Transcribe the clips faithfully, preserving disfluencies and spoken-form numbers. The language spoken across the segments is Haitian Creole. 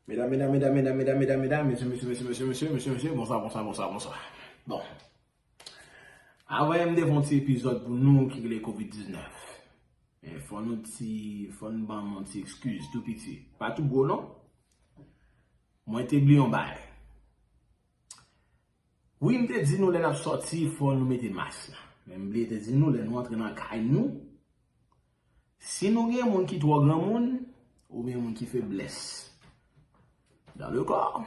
Medam, medam, mesye, mesye, mesye, mesye, mesye, mesye, mesye, bonswa, bonswa, bonswa, bonswa. Bon. Avan yè m te fè yon ti epizòd pou nou ki rele kovid diznèf. Men fò nou ti, fò n ban m yon ti eskiz tou piti. Pa tou gwo non. Mwen te bliye yon bagay. Wi, m te di nou lè n ap sòti, fò nou mete mas la. Men m bliye te di nou lè nou antre nan kay nou, si nou gen moun ki twò granmoun, oubyen moun ki feblès dans le corps,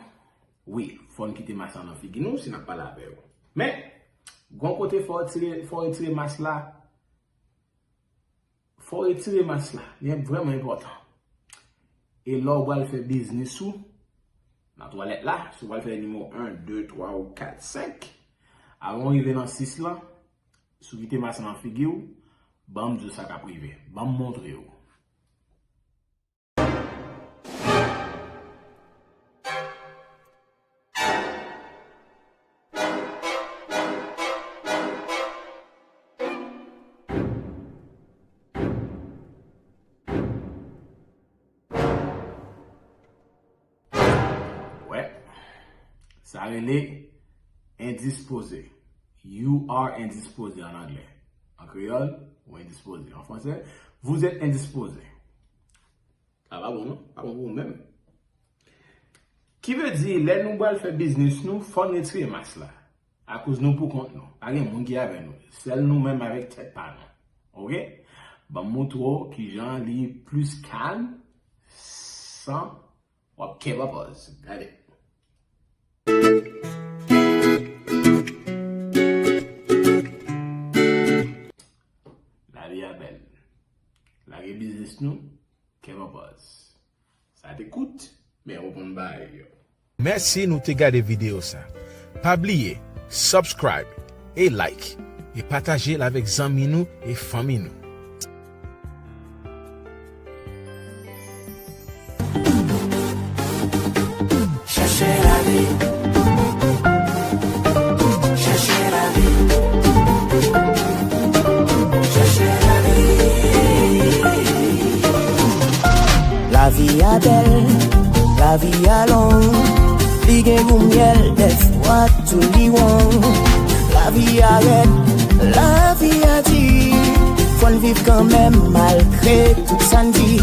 wi, fò n kite mas la nan figi nou si n ap pale avè yo. Men, gon kote fò w retire, fò w retire mas la, fò w retire mas la. Li vrèman enpòtan. E lè w pral fè biznis ou, nan twalèt la, si w pral fè nimewo en, de, twa ou kat, senk, avan w rive nan sis lan, si w kite mas la nan figi w, ban m di w sa k ap rive. Ban m montre w. Wè, sa rele endispoze. You are indisposé en anglais. En créole, ou indisposé. En français, vous êtes indisposé. Sa pa bon non, pa bon pou ou menm. Ki vle di, lè nou pral fè biznis nou, fò n retire mas la. Akoz nou pou kont nou. Pa gen moun ki avè nou. Sèl nou menm avèk tèt pa nou. Oke? Ban m montre w kijan li plis kalm san w ap kè papòz. Gade. Lavi a bèl. Lage biznis nou. Kè papòz. Sa te kout, men ou konn bagay yo. Mèsi nou te gade videyo sa. Pa bliye, subscribe e like, e pataje l avèk zanmi nou e fanmi nou. Chèche lavi. Chèche lavi. Chèche lavi. Lavi a bèl, lavi a long, li gen gou myèl, dèfwa tou li won. Lavi a rèd, lavi a di, fò n viv kanmenm malgre tout sa n di.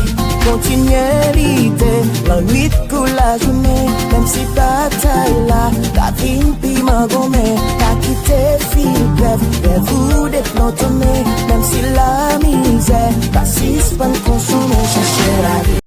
Kontinye lite, lannwit kou lajounen, menm si batay la ka vin pi mangonmen. Pa kite fil grèv, grèv ou deplontonnen, menm si lamizè pa sispann konsonmen. Chèche lavi.